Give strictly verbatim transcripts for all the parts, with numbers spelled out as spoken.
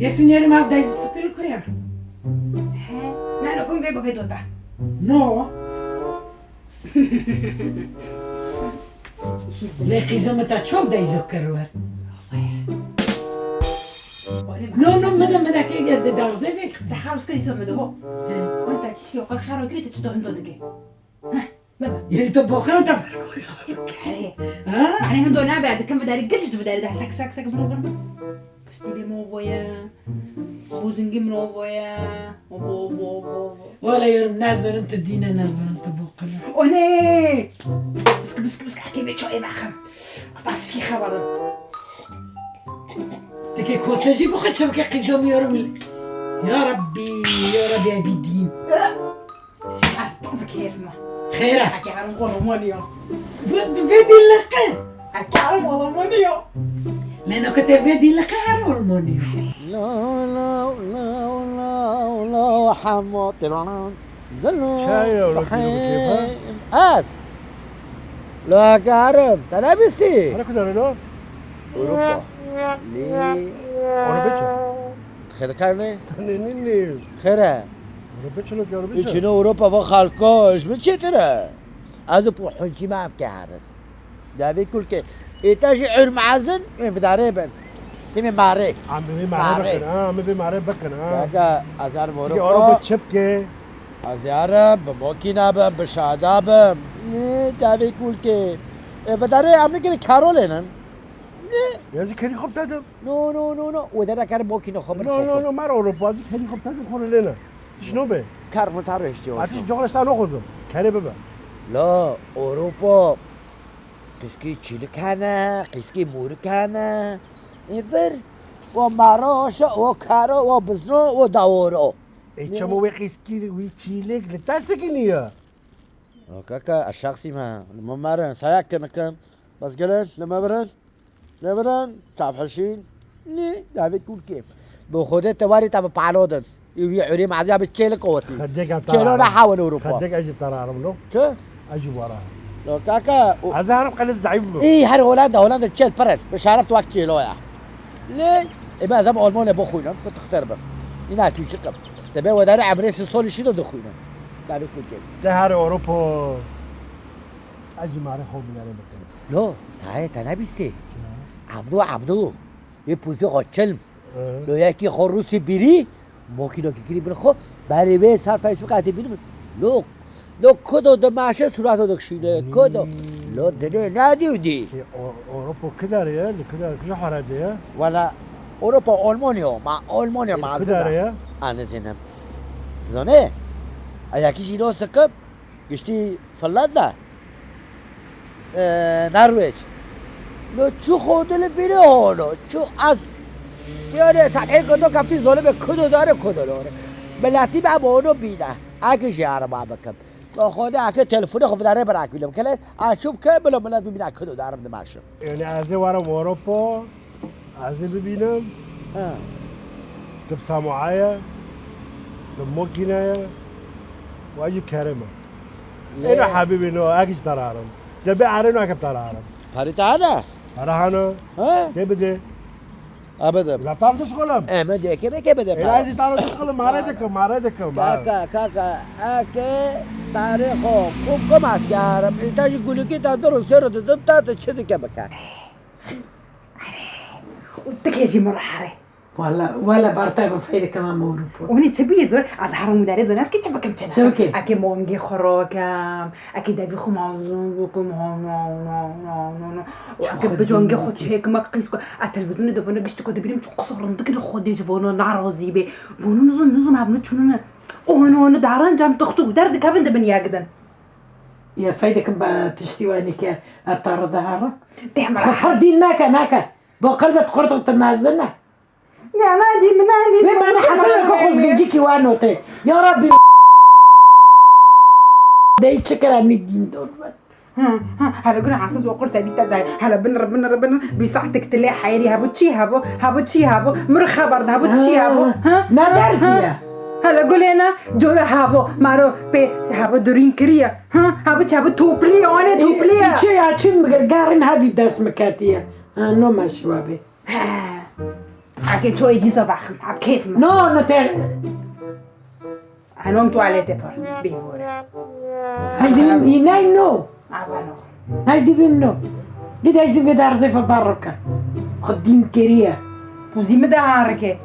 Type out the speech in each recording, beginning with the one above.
Esun yerim av dayısı spil koya. He. Nano kum vego vedota. No. Lê qîzo min te çok dayzo kir we. No, no, min de, min de kê de daxze vek. Te xews kir îso min de ho. He. Wenta tiştî xwe xero kirî te çito hindo dike. Heh, baba. Yê te boxana te berkoyê xwe bike. Erê. Ha? Mane hindo nabe, dikim vidarî, giç vidarî de sek, sek, sek, bro, bro. Piştî bê movo ye. Bozingî min ovo ye. Ovo, ovo, ovo, ovo. Wala yorum, nazorim tu dîne, nazorim tu boqile. O ne? Bisk, bisk, bisk, akê vê çoyê vexim. Ata tişkî xeberim. Teke kose jî bixwe çabike qîzom yorum. Ya Rabbi, ya Rabbi, ev dîn. Ez pir bi kêf me. Xêr e. Eke herim Almanya. Bi, bi vê dîliqe. Eke herim Almanya. Lê no ke te vê dîliqe herim Almanya. La, la, la, la, la, Hemo, tiran. Çaye öyle bir keyif, ha? Ez. La garim, te ne bistî? Ara kudar lo? Europa. Li. Onu beçe. Xêr karne? Ne, ne, ne. Xêr e. Onu beçe lo, onu beçe. Çine Europa va xalko, ji min çêtir e. Ez û pu huncî me em ke herin. Davê kulkê. Ê te jî ur mezin, ê vidarê bin. Timê marê. Em bi vê marê bikin, ha, em bi vê marê bikin, ha. Kaka, ez herim Europa. Europa çipke. Ez herim, bi makîna bim, bi şada bim. Ê, davê kulkê. Ê, vidarê em nikirin karolênin. Ne? Ya jî kerî xwe bidedim. No, no, no, no. O dere kar bokî ne xwe bir. No, no, no, mer Europa jî kerî xwe bidedim xwe lêne. Tişno be. Kar mı tarih işte o. Ati coğraşta no xozum. Kare bebe. La, Europa. Qîskî çîlik hene, qîskî mûrik hene. Ê vir. O maroşa, o karo, o bizno, o daworo. E çemo wê qîskî wî çîlik li te sikiniye. O kaka, ez şexsî me. Li min merin, saya kinikim. Bes gelin, li me birin. Li me birin, çavhişîn. Nî, davê kulkê. Bi xwedê te warî te bi pano din. Ê wî urê maziya bi çêlik owetî. Xedek em Çêlo tara ne hawin Ewropa. Xedek ez jî tara arim lo. Çi? Ez jî wara. Lo kaka, o Ez herim qelê zayıf lo. Ê, her Holanda, Holanda çêl pir in. Bi şeref tu wek çêlo ya. Lê, ê, ben zem Almanya bixwînim, bi tixter bim. Îna çûçikim. Te bê wedarê emrê si solî şî de dixwînim. Davê kulkê. Te her Ewropa. Ez jî marê xwe binêrê bikim. Lo, saye te nebîstê. Hı. Abdû, Abdû. Wê pûzê xwe çilm. Hı. Lo yekî xwe Rûsî bîrî, mokînokî kirî bin xwe, berê wê ser Facebook hatî bînim. Lo, lo kudo dimeşe sûreto dikişîne, kudo. Hmm. Lo dinê nedî û dî. E, O-, Ewropa kidar ye, li kidar, kija hara de ye? Wala, Ewropa Almanya, ma Almanya E, ma kidar ye? Anizînim. Dizane? Ayakî jî nos dikim. Giştî Finlanda, e, Norwêc. Lo çu xwe dilê vîrê holo, çu ez. Yani, sen ê godo keftî zolê be kudo dare kudo lore. Miletî be ama onu bîne. Eke jî araba bikim. Lo xwe de eke telefonu xwe dare bırakıyorum. Kele açıp ke bilo milet bibine kudo darim dimaşım. Yani, ez ê wara Avrupa. Ez ê bibînim. Ha. Tu bi samoa ye, tu bi mokîne ye, û ez jî bi kerê me. Lê Êno hebîbî no, ek ji te re herim. De bê erê no, ek bi te re herim. Parî te hene? Para hano. Ha? Tê bide. Ebede. La tam dişxulim. Eme de keme keme de Ê, para. Ez jî tam dişxulim, mare dikim, mare dikim. Kaka, kaka, eke tarê xo, ku kum askerim. Îta jî gulukî ta dur û sêr didim, ta tu çi dike bike. Û tikê jî min re here. Wala, wala bartay ve feyde kema mewrup. Onî çi bî zor, ez herim û derê zor, ez ki çi bikim çene. Çi bikim? Eke mongê xwe rokem, eke devî xwe mazûn bikim, ha, no, no, no, no, no. Eke bijongê xwe çêkim, qîs ku, a televîzyonê de vona giştî ku dibînim, çi qisa rindik ne xwe dê ji vona narazî bê. Vona nizim, nizim hevno çûnine. Ono, ono, daran cem tuxtuk, der dikevin dibin yek din. Ya feyde kim ba tiştî wanî ke ev tarre de herre? Dê min Xwe re. Pir dîl nake, nake. Bo qelbet xurt xurt mezin e. Ne, ne dî, ne dî. Wê bana heta ko xozgincikî wa note. Ya Rabbi. Dey çi kira mi dîn dor ben. Hı, hı, hele gure ansız okur sebî te day. Hele binir, binir, binir. Bir saatlik tile hayri, havo çi havo, havo çi havo. Mir xeber da, havo çi havo. Ha, ha? Ne dersi ya? Hele gule ne, core havo, maro pe havo durin kiriye. Ha, havo çi havo topli ya, ne topli ya. Çi ya, çim garin havi dest mi katiye. Ha, no maşi wabe. He. Eke çoy dîsa vexim, a keyf me. No, no, te. Anom tuvalete par, bêvore. Hadi, inay no. Avano. Hadi bim no. Gidaysi vedarze fa barroka. Xudin keriye. Puzî mi de harike.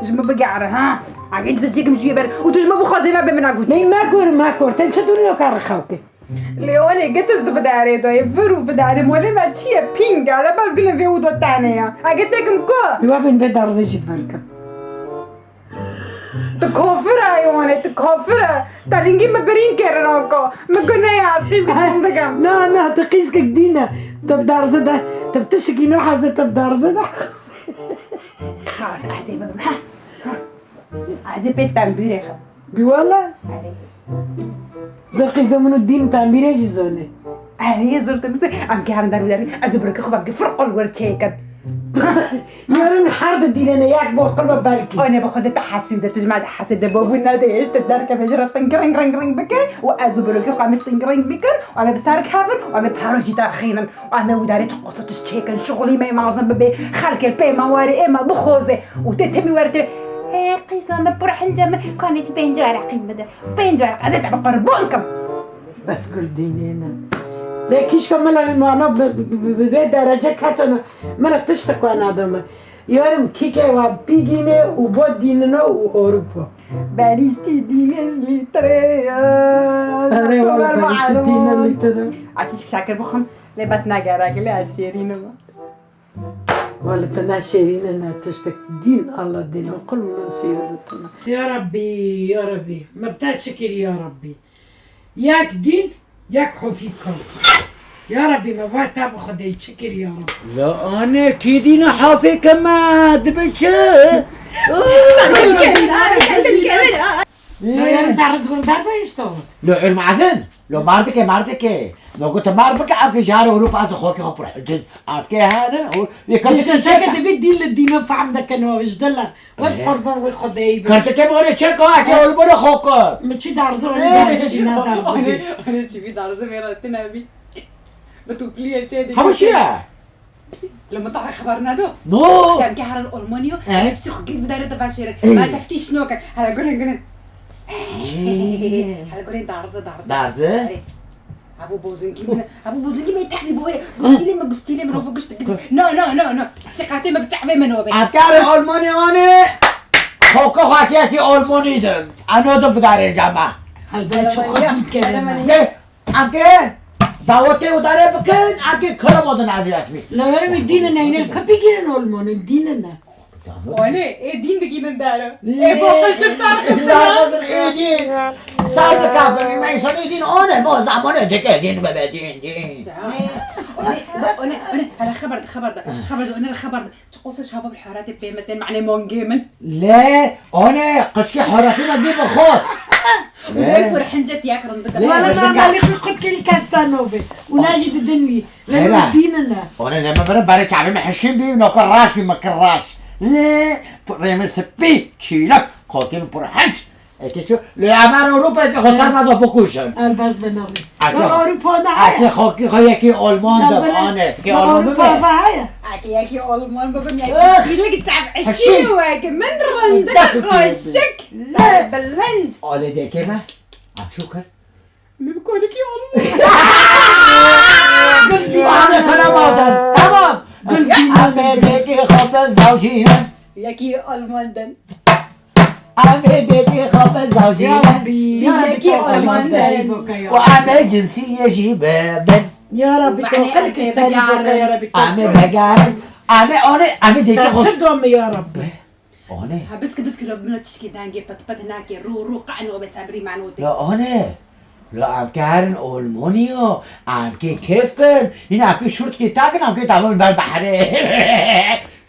Ji min bigere, ha? Agê dizê çêkim jiyê ber. Û tu ji min bixwazê me bi min a gotî. Ney me kor, me kor. Te çi durî no kar xewke? Lê olê, getiş di vidarê de ye. Vir û vidarê molê me çi ye? Pînga, le bas gulin vê û do tane ya. Agê tekim ku? Wa bin vedarze jî divan kim. Tu kafir e, Yone, tu kafir e. Te lingî min birîn kirin aka. Min guneh ye, ez qîzkek rindik im. Na, na, tu qîzkek dîn e. Tu bi darze de, tu bi tişikî naheze, tu bi darze de. Xaş, ez ê bibim, ha? Ez ê pê tembûrê xim. Bi wala? Erê. Zor qîza min û dîn tembîrê jî zone. Erê, zor te misê. Em ke herin der û derî. Ez û birokê xwe vemkê firqol wer çêkin. Yarın her de dîlene yak bo qirba belkî. Anê bi xwe de te hesû de, tu ji me de hesê de bavû nede, işte derkeve ji re ting ring ring ring bike û ez û birokê xwe em ê ting ring bikin û em ê bi ser kevin û em ê paro jî derxînin û em ê û derê çi qosetiş çêkin, şixulî me mezin bibe, xelkê pê me were, ê me bixoze û tê temî were tê, ê qîza me pir hince min, kanê jî pênc were qîm bide. Pênc were ez ê te bi qurban kim. Bes gul dînê ne. Lê kîşka min li wana bi, bi, bi, bi vê derece ketona, min re tiştek wana dome. Yarim kîke wa bîgîne û bo dînino û Ewropa. Benîştî dîne lître ya. Erê wala benîştî dîne lître. Atîşk şakir bixwim. Lê bes ne gerek, lê ez şêrîn im. Wele te ne şêrîn e, ne tiştek dîn, Allah dîn, oqil û min sîr de tune. Ya Rabbî, ya Rabbî, me bi te çi kirî ya Rabbî? Yek dîn, yek hofî kafir. Ya Rabbî, me va te bi Xwedê çi kirî ya Rabbî? La ane kî dîne hafê ke me dibe çi? Lo yerim te rizgur derve işte ort. Lo ur mazin. Lo mardike, mardike. Lo gote mar bike, ev ke jare Ewropa ez xokê xo pir hicin. Ev ke hene, o, ye Dişe karteke seke çeka. Dibi dîl dîme fehm deke no, ji dile. Wek qurban wek Xwedê be. Karteke mi ore çeka, eke olmore xoka. Mi çi darze, onu darze, çi ne darze. Onu, onu çi bir darze, vera tine bir. Bi tu pliye çe de. Ha bu çi ya? Li min te re xeber nedo? No. Dem ke herin Almanya, eh, em tiştê xwe gir bidere de veşêrin. Eh. Me teftîş nokin. Hele gurin, gurin. Eh. Hele gurin, darze, darze. Darze? Erê. Evo bozungî min, evo bozungî min tevî boye. Gustîlê min, gustîlê min, ovo gişt gidin. No, no, no, no. Siqatê min bi çavê min obe. Akare Almanya ane. Xoka xakiyeti Almanya din. Ano da bidare gama. Helbet çok xwe dît kerime. Ne? Em ke dawetê û dare bikin, em ke kerem odin ezî resmî. Li hermî dînin neyne, li kepî girin olmonin, dînin ne. Olê, ê dîn digînin dare. Ê bokil çi ferq e? Ê dîn. Sar de kafir, me însanî dîn, one, bo zamanê dike dîn bebe dîn, dîn. One, one, hele xeber de, xeber de, xeber de, one xeber de. Çi qosir şaba bi haratê pê me tên, manê mongê min. Lê, one, qıçkê haratê me dê bi xos. Lê. Wek wir hince tiyak rindik. Lê, wala rindik. Malî xwe qut kirî kes ta nobe. Û najî didin wî. Lê dînin ne. One, lê me bere, bere çavê me hişin bî, noka raş bî, me kir raş. Lê, rê min spî, çîlek, qotê min pir hinc. Eke ço, lê Amer Ewropa eke xwe ser me da bikuşin. Elbaz be navê. Eke, Ewropa ne heye. Eke xakî xwe yekî Alman de, ane, eke Alman Ewropa bibe. Eke yekî Alman bibe, yekî çîlek çavşî weke min rindik xweşik. Ser bilind. Alê deke me. Em ço kir? Min bi kolikî Alman. Gul dî. Ane, tamam. Tamam. Gul dî. Amê deke xwe be zawjî. Yekî Alman den. Amê dêkê xwe be zawcî. Ya Rabbî, ya Rabbî, yekî Alman serî boke ya. Û amê cinsî yê jî be bin. Ya Rabbî, to qirkî serî boke ya Rabbî. Amê begarin. Amê, anê, amê dêkê xwe. Çi dom ya Rabbî. Anê. Ha, biski, biski, lo, min tişkî dengê pit, pit nake, rû, rû, qe, no be sebrî mano te. Lo, anê. Lo, em ke herin Olmanya, em ke kêf kin. Yine em ke şurtkî takin, em ke tamam ber behrê.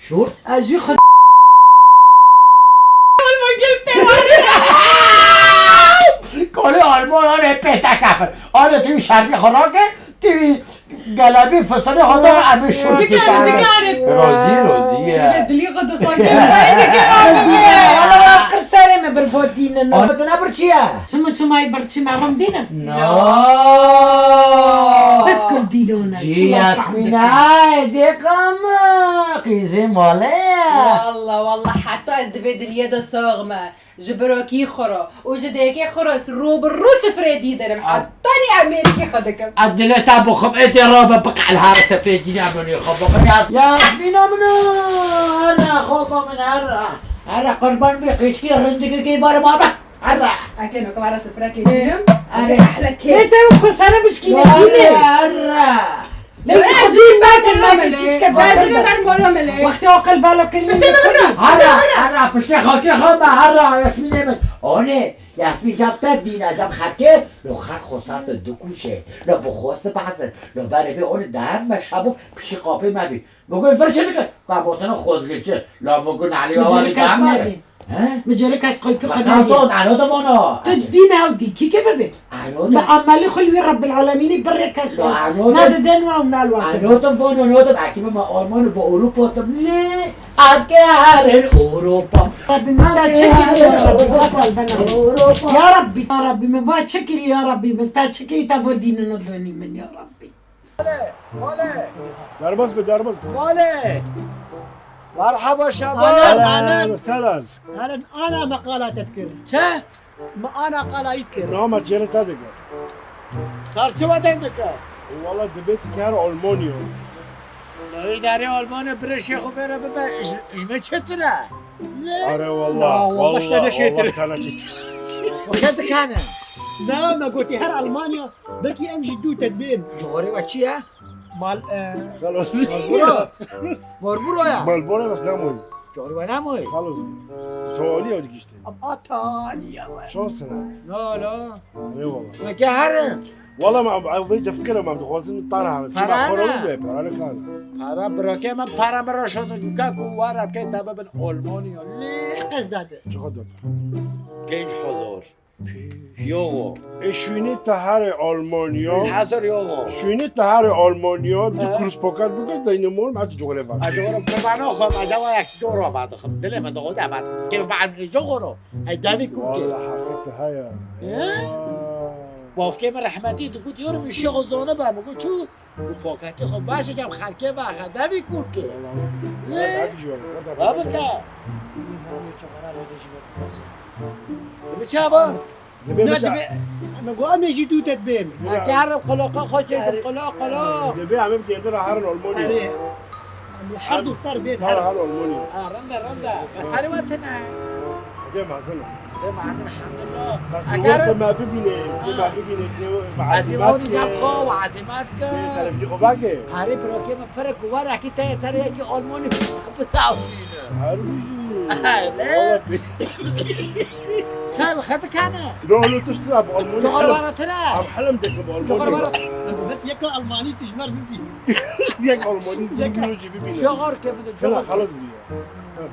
Şort? Ez jî xwe Kolê Alman anê pê te kefir. Anê tu şermî xwe rake, tu gelebî fistanê xwe da, em ê şort Dikare, dikare. Rozî, rozî ye. Dilî xwe dixwaze. Wala wa qir serê me bir vo dînin. Anê tu ne bir çi ye? Çima, çima bir çi me rim dînin? No. Bes ku Dîlona, Cî çima Yasmîn, fehm dikin? Ay, dê qam, qîzê malê. Walla, walla, heta ez di vê dinyê de sax me. Ji birokî xwe re û ji dêkê xwe re ro bi ro sifrê dî dirim. Hetanî em mêrikî xwe dikim. Ez dilê te bixwim, ê dê rabe biqel her sifrê dî ne min ê xwe bixwim. Yas-, Yasmîna min o, here, xoba min, here. Here, qurban bê qîzkê rindikekê bare ma be. Here. Eke no kevara sifrekê dînim. Here. Eke ehlekê. Ê te xwe sere bişkîne, Here, dîne. Here. Lê Wala xwedî ez ê nakin, nakin, mele. Çiçke Ez ê bakan. Ber mola mele. Wextê aqil bala kirî Piştê min bira. Here, Piştê min bira. Here, piştê xakê xwe me, here, Yasmînê min. Onê, Yasmîn cem te dîne, cem xerkê, lo xerk xosar te dikuşe, lo bi xwest behsin, lo berê vê onê dehn me şabo, pişî qapê me bî. Bugün vir çi dike? Ka botana xozgê çi? La bugün Elî Min Awa cere kes dehn me. He? Min cere kes qaypî xwe Baka to, elo de vana. Tu dîn ew dî, kî ke bibe? Elo de. Bi emelî xwe li wî Rabbil Alemînî birê kes Elo de. Ne diden wa û nal wa. Elo de vana, elo de. Belki ma Alman bi Avrupa tim lê. Agerin Avrupa. Rabbi, min ta çi kiriye ya Rabbi? Asal bana. Avrupa. Ya Rabbi, ya Rabbi, min va çi kiriye ya Rabbi? Min ta çi kiriye ta vo dînino donî min ya Rabbi? Wale, wale. Derbas be, derbas be. Wale. Merhaba şaba. Ahlan, ahlan. Ahlan, selam. Ahlan, ana me qala te dikir. Çi? Me ana qala yî dikir. Nama cêrê te dikir. Sar çi weden dikir? Wala dibê tu ker Almanya. Lay derê Almanya bire şêxo vere bibe, ji, ji me çetir e. Ne? Are wala, Na, wala wala, işte ne wala, şeytir. Tane çetir. Wala dikane. Na, me gotî her Almanya. Belkî em jî dû te dibên. Ji xorê we çi ye? Mal, e, Xelas. Marlboro. Marlboro ya. Marlboro bes nemoy. Ji xorê we nemoy. Xelas. Taliya digiştin. Ama Taliya we. Şans ne? La la. Eyvallah. Me ke herin. Wala ma, ma, ma, vê defkere ma dixwazin para herin. Para ne? Para ne kan? Para bırakayım, para mı raşadı? Ka ku var, ke tabi ben Almanya. Ne? Ez dade. Çok dade. Genç hazır. Yogo. E, şûnê te herê Almanya. Hazır yogo. Şûnê te herê Almanya, du He. Kurus paket bike, deynê mor, me tu coxre ver. A coxre, bi mano xwe, me dewa yek coxre vadixim. Dilê me dixwaze vadixim. Ke me emrê coxre. Ey devî kum ke. Wala heqê te heye. He? Ya. Bavkê me rehmetî digot, yorum, işe xwe zane be, mi got, çû? Û paketê xwe baş e, cem xelkê ve xedevî kûr kê. Wala. Yê? Wala, hadi ji wala, wala, Wala wala. Bike. Bi çava? Dibê Ne bize- dibê? Me got, em ê jî dû te dibên. Dibê- Eke herin qoloqa xwe çêkim, qoloq, qoloq. Dibê em ê bi dêndira herin Almanya. Erê. Em ê her du ter bên, Ter her. Herin Almanya. Ha, rende, rende. Bes perê we tune. Xwedê mezin e. Xwedê mezin, elhamdulillah. Bes Eger wextê me bibîne, tu Ha. me bibîne, tu Ez ê azîmat onî ke. Dem xwe û azîmat ke. Te telefînê xwe veke. Perê birokê min pir e ku were ki te, te yekî Almanî bisawîne. Her bijî. Ne? Wala bi- Çay bi xetikane. No, no, tişt ne, bi Almanî Coxar helm. Wara tine. Em helm dikin bi Almanî. Coxar wara. Vet yek Almanî tişt mer bibî. Yek Almanî, Yek. Bibî, bibî. Coxar ke bide, Kela coxar. Xelas bûye.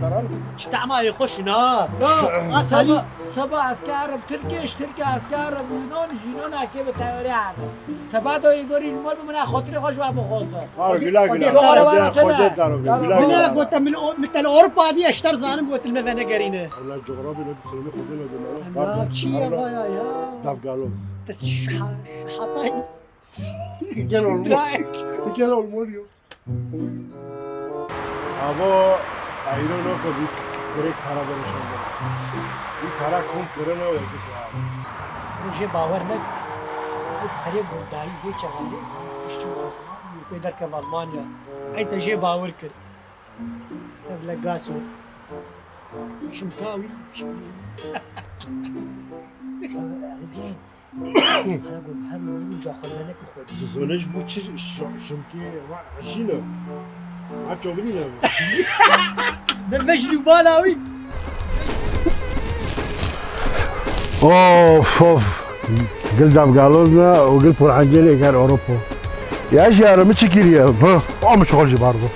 Taran. Çi tema yê xweş na. Yo, Asalî. Seba, seba eskerim Tirkiye, ji Tirkiye eskerim Yunan, ji Yunan eke bi teyare herin. Seba da êvarî li mal bimine, xatirê xwe ji we bixwaze. Ha, güle güle. Xwedê Xwedê daro, Xwedê daro, güle Bine güle. Gote min o, min te li Ewropa dî, ez ji te zanim gotin me venegerîne. Allah coxrafî ne, dîsolî Xwedê ne, deme. Em Pardon. Çi ya, Allah. Vaya ya. Davgaloz. Te şa-, şahatay. Gel Alman. Dirayek. Gel Almanya. Ava eyro nako vî dirêk para bere şonde. Vî para kom kirine û yekî para. Rojê bawer ne. Ew perê gurdarî vê çaxanê piştî pê derkeve Almanya. Ey te jê bawer kir. Ev legaso. Şimka wî. Hera got, her min uca xwe lenekî xwe dî. Dizane ji bo çi şa-, şimkê wa jî ne? Ha çavilî ne? Bi vejlî bala wî. Of, of. Gil davgaloz ne û gil porhengê lê ger Ewropa. Ya jî ara min çi kiriye? Bı, o min çol jî bardo.